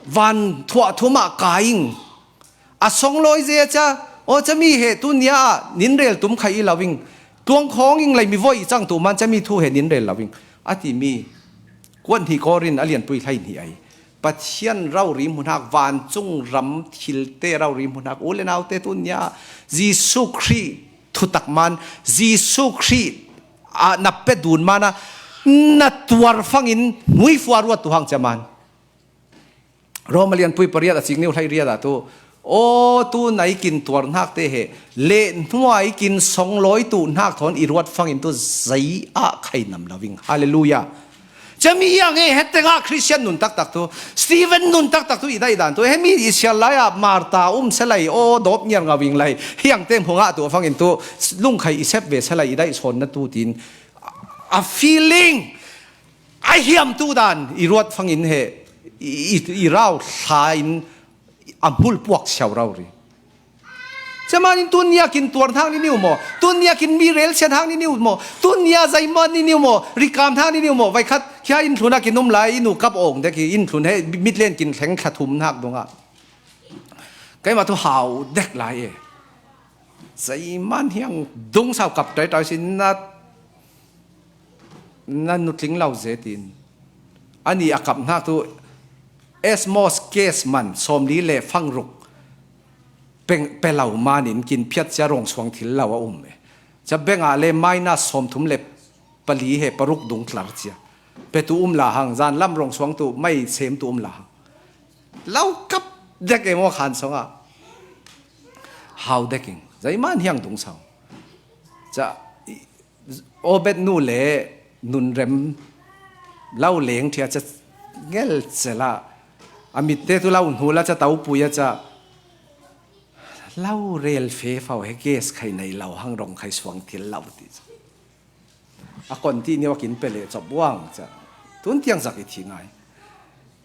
van thuah thumah kai ing. A songlawi ze a ca, aw ca mi he tu nia ah nin rel tum khai i lo ing. Tuang khawng ing lei mi voi i cang tu man ca mi thu he nin rel lo ing. A ti mi kuat hnih Korin a lianpui hlei hnih ai. Pathian rau ri hmu hnak vancung ram thilte rau ri hmu hnak u le naute tu nia ah Jesu Khrih thutak man, Jesu Khrih ah na pe dun man a na tuar fangin hmuifua ruat tu hang ca man. Rom a lianpui pariat a cik niu hlei riat ah tu, aw tu nai kin tuar hnak te he le hnuai kin songlawi tu hnak thawn i ruat fangin tu zei ah khai nam lo ing. Halleluiah. Ca mi hiang he, he tengah Christian nun taktak tu, Stephen nun taktak tu i daih dan tu, he mi i sial lai ah Marta um se lai, aw dawp ngiar ngau ing lai, hiang te hmu ngah tu fangin tu lungkhai i sep ve se lai i daih sawn na tu tin a feeling a hiam tu dan i ruat fangin he i, i, i rau thla in a hmul puak siau rau ri. Cemanin tun nia kin tuar hnak ni niu maw? Tun nia kin mi rel sian hnak ni niu maw? Tun nia zeiman ni niu maw? Rikam hnak ni niu maw? Vaikhat kia inn thlun a kin um lai, i nu kap awng dek i inn thlun he mitlen kin thleng thla thum hnak dungah keimah tu hau dek lai e. Zeiman hiang dung sau kap tai tai sin na na nutling lo zetin ani a kap hnak tu Esmos case man sawmli le fangruk peng pe lo manin kin phiat cia rong suang thil lo a um e. Ca bengah le minus sawmthum le pali he paruk dung tlar cia. Petu um la hang, zan lam rong suangtu mai semtu um la hang. Lau kap dek e maw khan sawngah. Hau deking. Zaiman hiang dung sau. Ca, i, Obed nu le nun rem lau leng thia ca ngel cela. A mitte tu lau hnu la ca tau pui a ca. Lau rel fe fau he gas khai nei lau hang rong khai suang thil lau ti ca. A kon ti niu a kin pe le cop buang ca. Tun tiang zak i thi ngai.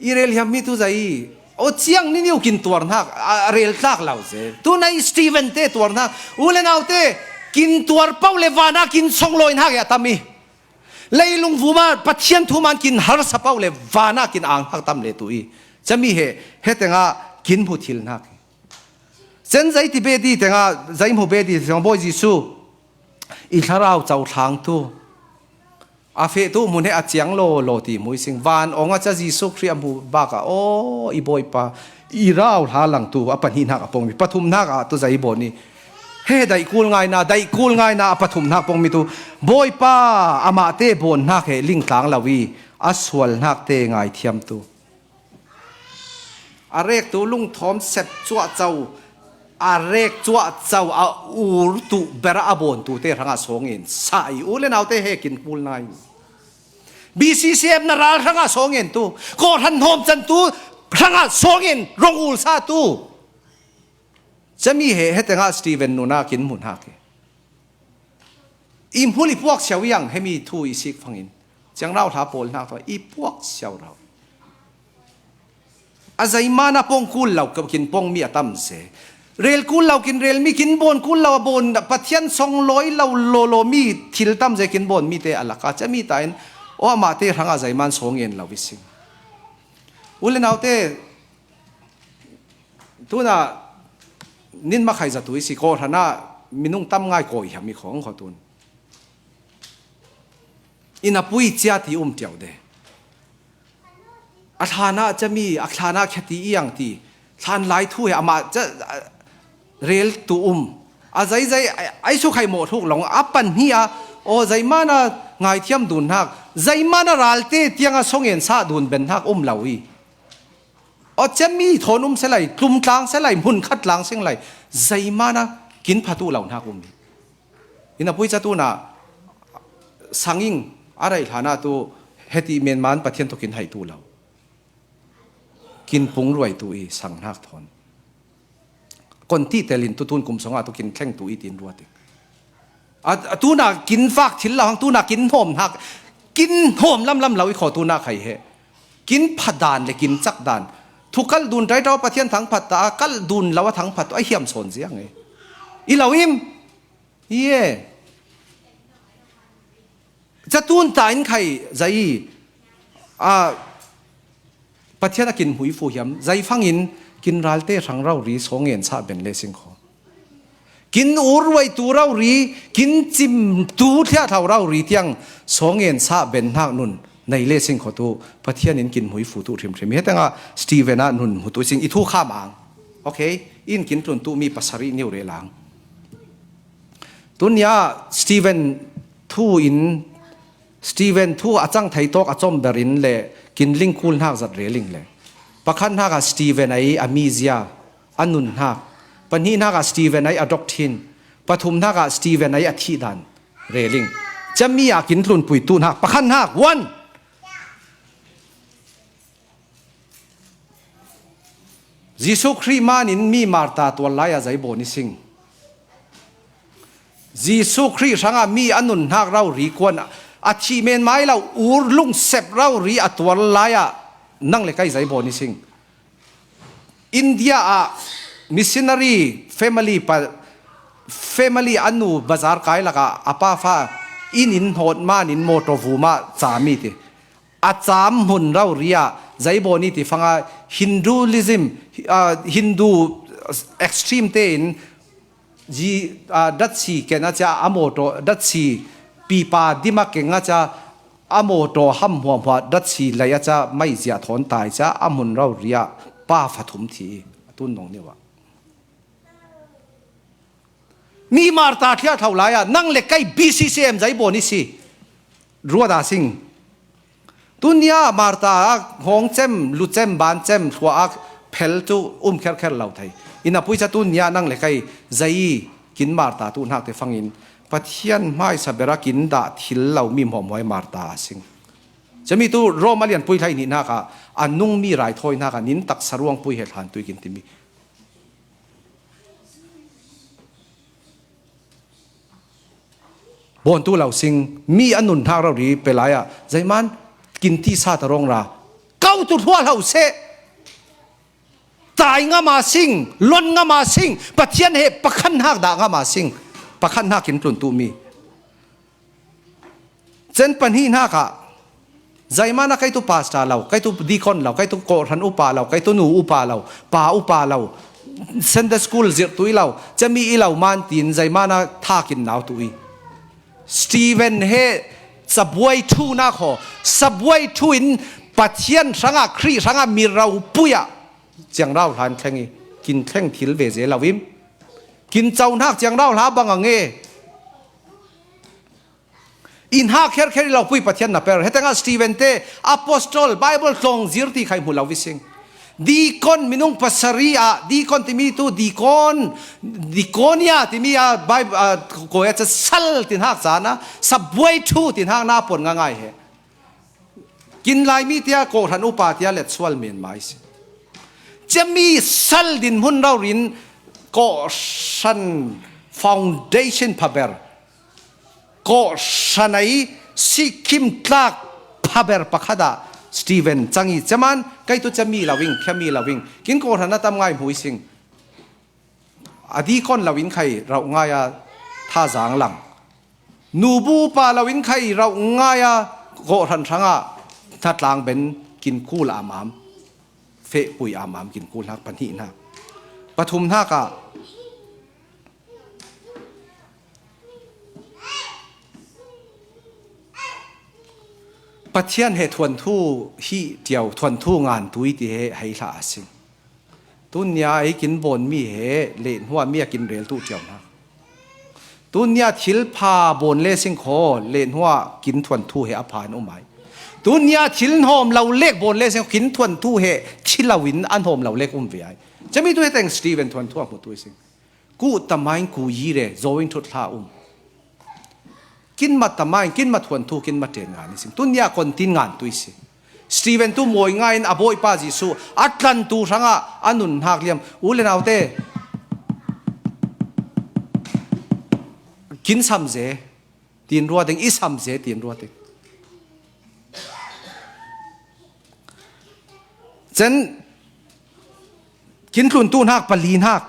I rel hiam mi tu zai. O ciang ni niu kin tuar hnak, a, a rel tlak lau ze. Tu nai Stephen te tuar hnak. U le nau te kin tuar pau le vana kin song loi hnak ya tam i. Leilung vuma Pathian thu man kin harsa pau le vana kin ang hnak tam le tu i. Ca mi he, he tenga kin hmu thil hnak. Cen zai ti be di tenga, zai hmu be di tenga Bawi Jesu. I thlarau cau thlang tu. A feh tu hmun he a ciang law law ti hmu i sing. Van ong a ca Jesu Khrih a hmu bak a, aw, i Bawipa, i rau hla lang tu, a pahnih hnak a pong mi. Pathum hnak a tu zai bawn i. He daih kul ngaina, daih kul ngaina a pathum hnak pong mi tu. Bawipa, amah te bawn hnak he ling tlang lo i, a sual hnak te ngai thiam tu. A rek tu lungthawm sep cuah co, a rek cuah co a ur tu ber a bawn tu te hrangah sawngin sa i u le nau te he kin kul nai. B C C M na ral hrangah sawngin tu, kawhhran hawm can tu hrangah sawngin rong ul sa tu. Cami he, he tengah Stephen nuna kin hmun hak e. I hmul i puak siau i ang hemi thu i sik fangin. Ciangrau hla pawl hnak thaw i puak siau rau. A zeimana pong kul lo ka kin pong mi a tam se. Rel kul lo kin rel mi kin bawn kul lo a bawn Pathian song lawi lo law law mi thil tam se kin bawn mi te a laka. Cami ta in aw amah te hrangah zeiman saw ngen lo i sing. U le nau te tuna nin makhai zatu i si kawhhranah minung tam ngai kawi hiam i khawng khaw tun. Ina pui cia ti um tiau de. A thlanah cami, a thlanah khati i ang ti. Thlan lai thu he amah ca, a, rel tu um. A zaizai, a, ai su khai mawh thuk long, a pan hi a, aw, zeimana ngaithiam dun hnak, zeimana ralte tianga songen sah dun ben hnak um lo i. Aw, cemi thawn um se lai, tlum tlang se lai, hmun khat tlang seng lai, zeimana kin phatu lo hnak um i. Ina pui ca tuna sanging a rei hlana tu heti menman Pathian tu kin hai tu lo. Kin pung ruai tu i sang hnak thawn. Kon ti telin tu tun kum songa tu kin thleng tu i tin ruatik. A, a tuna kin fak thil lo hang tuna kin hawm hnak. Kin hawm lamlam lo i khaw tuna khai he. Kin phadan le kin cakdan. Thu kal dun ṭaitau Pathian thang phat ta a kal dun lo a thang phat tu a hiam sawn ziang e. I lo im. Ie. Catun ta in khai zai i, a, Pathian a kin hmui fu hiam, zai fangin kin ralte hrang rau ri saw ngen sah ben le sing khaw. Kin ur ruai tu rau ri, kin cim tu thliah thau rau ri tiang saw ngen sah ben hnak nun nei le sing khaw tu Pathian in kin hmui fu tu hrimhrim. He tengah Stephen a nun hmu tu sing i thu kha mang. Okay, in kin tlun tu mi pasarih neu re lang. Tunia Stephen thu in, Stephen thu a cang thei tawk a com berin le kin ling kul hnak zat reling le. Pakhat hnak ah Stephen ai a mizia, a nun hnak. Pahnih hnak ah Stephen ai a doctrine. Pathum hnak ah Stephen ai a thihdan reling. Cami ah kin tlunpui tu hnak. Pakhat hnak, one. Jesuh Khrih manin mi Marta tuar lai a zei bawn i sing. Jesuh Khrih hrangah mi a nun hnak rau ri kuan a thi men mai lo ur lungsep rau ri a tuar lai ah nang le kai zei bawn i sing. India ah missionary family pa, family a nu bazar kai lakah a pa fa in in hawt manin motor vuma cami ti. A cam hmun rau ri ah zei bawn i ti fanga Hinduism, ah, Hindu extreme tein zi, ah, datsi ken a cia a mawtaw datsi pipa dima keng a cia a mawtaw ham hmuahhmuah datsi lei a cia mai zia thawn tai cia a hmun rau ri ah pa fa thum thi a tun nong niu ah. Mi Marta thliah thlo lai-ah nang le kei B C C M zai bawn i si. Ruat a sing. Tunia Marta a hawng cem, lu cem, ban cem, thlua a phel cu um kherkher lo thei. Ina pui ca tunia nang le kei zai kin Marta tu hnak te fangin Pathian hmaisa bera kin dah thil lo mi hmuahhmuah i Marta a sing. Cami tu Rom a lian pui hlei nih hnakah a nungmi raithawi hnakah nin taksa ruangpui he hlan tui kin timi. Bawntu lo sing, mi a nun hnak rori pe lai ah, zeiman kin tisa ta rawng ra, kau tu hluah hlo seh. Tai ngam a sing, lon ngam a sing, Pathian he pakhat hnak dah ngam a sing, pakhat hnak kin tluntu mi. Cen pahnih hnakah, zeimana kei tu pastor lo, kei tu deacon lo, kei tu kawhhran upa lo, kei tu nu upa lo, pa upa lo, Sunday school zirh tu i lo, cami i lo man tiin zeimana thakin nau tu i. Stephen he sabuai thu nak haw, sabuai thu in Pathian hrangah, Khrih hrangah mi ropui ah ciangrau hlan thleng i, kin thleng thil ve ze lo im. Kin co hnak ciangrau hla bang a nge. I hnak kherkher i lo pui Pathian na per. Hetengah Stephen te apostol Bible tlawng zir ti khai hmu lo vi sing. Deacon minung pasari ah, deacon timi tu deacon, diakonia timi a Bible, a, ko e ca sal ti hnak caan a, sabuai thu ti hnak na pon nga ngai he. Kin Laimi tia kawhhran upa tia let sual men mai si. Cami sal din hmun raurin kawhhran foundation phaber. Kawhhran ei sikhim tlak phaber pakhat ah Stephen cang i, caman kei tu cami lo ing, khiami lo ing. Kin kawhhran a tam ngai hmui sing. A deacon lo in khai rauh ngai a thazang lang. Nubu upa lo in khai rauh ngai a kawhhran hrangah hnatlang ben kin kul amam, fehpui amam kin kul hnak pahnih hnak. Pathum hnak ah Pathian he thuanthu hi ṭio, thuanthu ngan tui ti he hei hlah a si. Tunia ei kin bawn mi he leh hnuah mi a kin rel tu ṭio hna. Tunia thil pha bawn le sing khaw leh hnuah kin thuanthu he a pha in um ai. Tunia thil hnawm lo lek bawn le sing kin thuanthu he thi lo in a hnawm lo lek um ve ai. Cami tu he teng Stephen thuanthu a hmu tu i sing. Ku tamain ku yi re, zawing thut hla um. Kin ma tamain, kin ma thuanthu, kin ma ṭen ngan i sing. Tunia kon tin ngan tu i si. Stephen tu mawi ngai in a Bawipa Jesuh a tlantu hrangah a nun hnak liam. U le naute, kin sam ze, tin ruat ding, i sam ze, tin ruat ding. Cen kin tluntu hnak pali hnak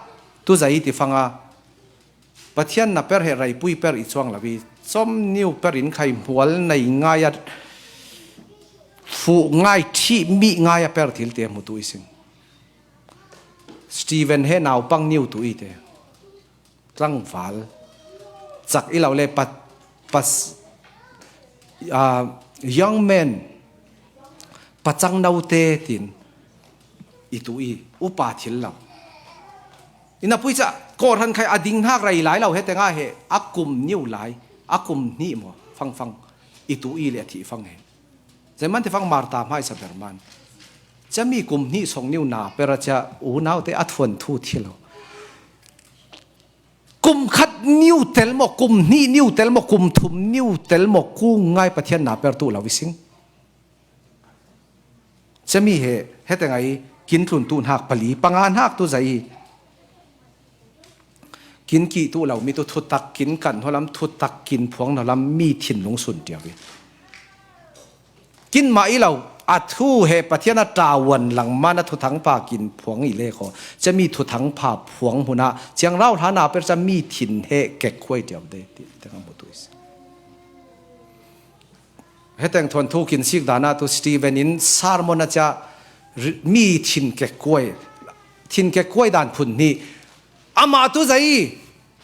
tu zai ti fanga Pathian na per he raipui per i cuang lo i, com niu per in khai hmual nei ngai a, fuh ngai thih mi ngai a per thil te hmu tu i sing. Stephen he naupang niu tu i te. Tlangval. Cak i lo le pat, pas, ah, young men. Pacang note tin i tu i, upa thil lo. Ina pui ca, kawhhran khai a ding hnak rei lai lo he tengah he, a kum niu lai, a kum hnih maw, fangfang, i tu i le a thih fang he. Zeman te fang Marta hmaisa ber man. Cami kum hnih song niu na per a cia, unaute a thuanthu thi lo. Kum khat niu tel maw, kum hnih niu tel maw, kum thum niu tel maw, ku ngai Pathian na per tu lo i sing. Cami he, he tengah i kin tluntu hnak pali, panga hnak tu zai i. Kin kih tu lo mi tu thutak kin kan hnualam, thutak kin phuang hnualam mi thinlung sun ṭio i. Kin mah i lo, a thu he Pathian a ṭawan langman a thuthang pha kin phuang i le khaw. Cami thuthang pha phuang hmun ah, ciangrau hlan a per cami thin he kekhuai ṭio de, ti tengah hmu tu i si. Heteng thuanthu kin sik dan ah tu Stephen in sermon a cia ri-, mi thin kekkuai, thin kekkuai dan phun hnih. Amah tu zai,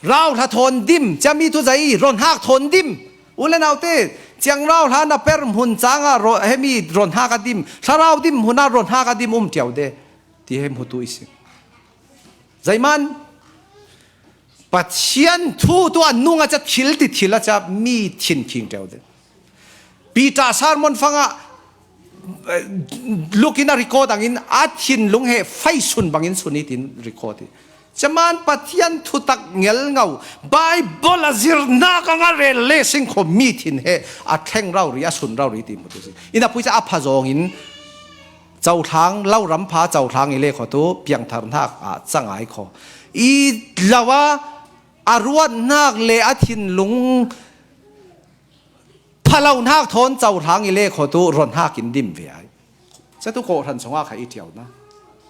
rauhla thawn dim, ciami tu zai, ronhak thawn dim. U le naute, ciang rauhla na per hmun cang ah ro-, hemi ronhak a dim, thlarau dim hmun ah ronhak a dim um ṭio de, ti he hmu tu i si. Zeiman, Pathian thu tu a nung a ca thil ti thil a ca mi thin khing teu de. Peter sermon fanga, eh, lukin a record angin a thinlung he faisun bangin sun i tin record i. Caman Pathian thutak ngelngau, Bible a zirnak anga rel le sing kho mi thin he a thleng rau ri, a sun rau ri ti mu tu si. Ina pui ca a pha zongin, Cothlang, lo ram pha cothlang i le kho tu, piangthar hnak a cangai kho. I lo a, a ruat hnak le a thinlung pha lo hnak thawn cothlang i le kho tu, ron hnak in dim ve ai. Ca tu kawhhran chungah kha i ṭiau na.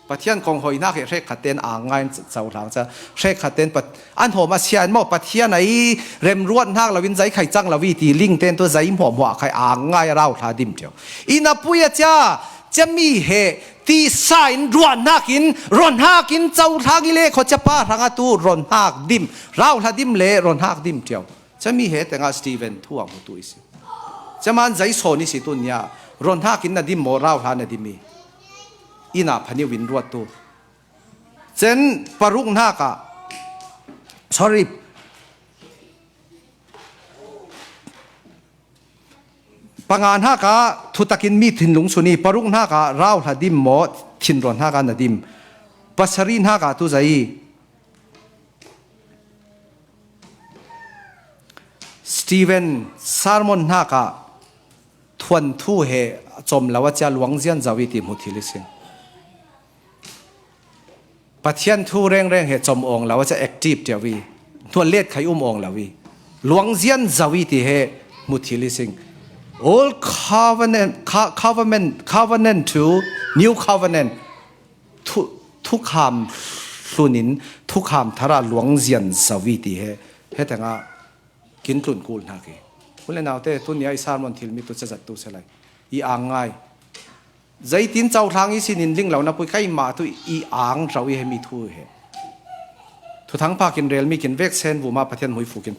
Pathian kong hoi hnak he hrekkhat ten a ngai in cothlang ca. Hrekkhat ten pat-, an hawm a sia in maw Pathian a i remruat hnak lo in zei khai cang lo i ti ling ten tu zei hmuahhmuah khai a ngai a rau hla dim ṭiau. Ina pui a ca, ca mi he ti sa in ruat hnak in, ron hnak in cothlang i le kho ca pa hrang a tu, ron hnak dim, rau hla dim le ron hnak dim ṭiau. Ca mi he tengah Stephen thu a mu tu i si. Caman zei sawn i si tu nia, ron hnak in na dim maw, rau hla na dim i. Ina phaniu in ruat tu. Cen paruk hnak ah, sorry, panga hnak ah thutakin mi thinlung sun i, paruk hnak ah rau hla dim maw, thinron hnak ah na dim. Pasari hnak ah tu zei i. Stephen sermon hnak ah thuanthu he com lo a cia luangzian zau i ti hmu thil i sin. Pathian thu rengreng he com awng lo a ca active ṭiau i, hnual let khai um awng lo i, luangzian zau i ti he hmu thil i sing. Old covenant, co-, covenant, covenant to new covenant. Thu, thukham hlun in, thukham thar ah luangzian zau i ti he, he tengah kin tlun kul hna khi. U le naute, tu nia i sermon thil mi tu cazat tu se lai. I ang ngai. Zeitin cohlang i sin in ling lo na pui, keimah tu i ang rau i he mi thu he. Thuthang pha kin rel mi kin vek sen vuma Pathian hmuifu kin